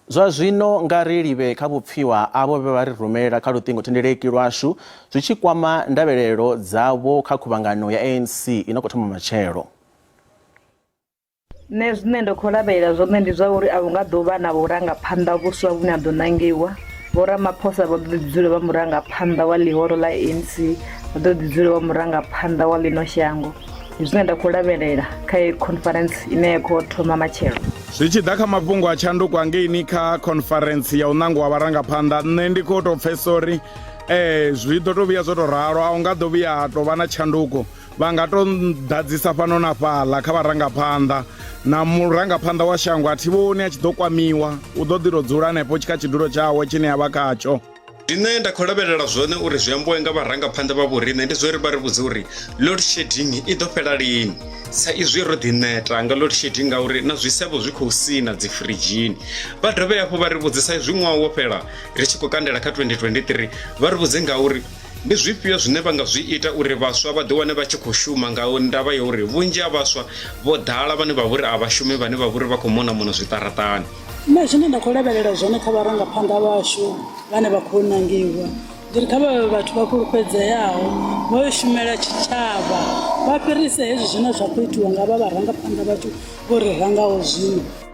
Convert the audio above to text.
Zwa zwino nga ri livhe kha vhupfiwa avho vhe vha ri rumela kha luṱingothendeleki lwashu zwi tshi kwama ndavhelelo dzavho kha khuvhangano ya ANC i no khou thoma matshelo. Nṋe zwine nda khou lavhelela zwone ndi zwa uri a hu nga ḓo vha na vhurangaphanḓa vhuswa vhune ha ḓo nangiwa. Vho Ramaphosa vha ḓo ḓi dzula vha murangaphanḓa wa ḽihoro ḽa ANC, vha ḓo ḓi dzula vha murangaphanḓa wa ḽino shango. Ndi zwine nda khou lavhelela kha heyi conference ine ya khou thoma matshelo. Zwi tshi ḓa kha mafhungo a tshanduko hangeini kha conference ya u ṋangiwa vharangaphanḓa, nṋe ndi khou tou pfesa uri eh zwi ḓo tou vhuya zwo tou ralo, a hu nga ḓo vhuya ha tou vha na tshanduko. Vha nga tou ḓadzisa fhano na fhaḽa kha vharangaphanḓa na murangaphanḓa wa shango a thi vhoni a tshi ḓo kwamiwa, u ḓo ḓi tou dzula hanefho kha tshidulo tshawe tshine a vha khatsho. Zwine nda khou lavhelela zwone uri zwi ambiwe nga vharangaphanḓa vha vhoriṋe ndi zwa uri vha ri vhudze uri load shedding i ḓo fhela lini sa izwi ro ḓi neta nga load shedding ngauri na zwisevho zwi khou sina dzi firidzhini. Vha dovhe hafhu vha ri vhudze sa izwi ṅwaha wo fhela ri tshi khou kandela kha 2023 vha ri vhudze ngauri ndi zwifhio zwine vha nga zwi ita uri vhaswa vha ḓiwane vha tshi khou shuma nga ndavha ya uri vhunzhi ha vhaswa vho ḓala vhane vha vhori a vha shumi vhane vha vhori vha khou mona mona zwiṱaraṱani. Nṋe zwine nda khou lavhelela zwone kha vharangaphanḓa vhashu vhane vha khou nangiwa ndi ri kha vha vhe vhathu vha fhulufhedzeaho, vho yo shumela tshitshavha, vha fhirise hezwi zwine zwa khou itiwa nga vha vharangaphanḓa vhashu vho ri rangaho zwino.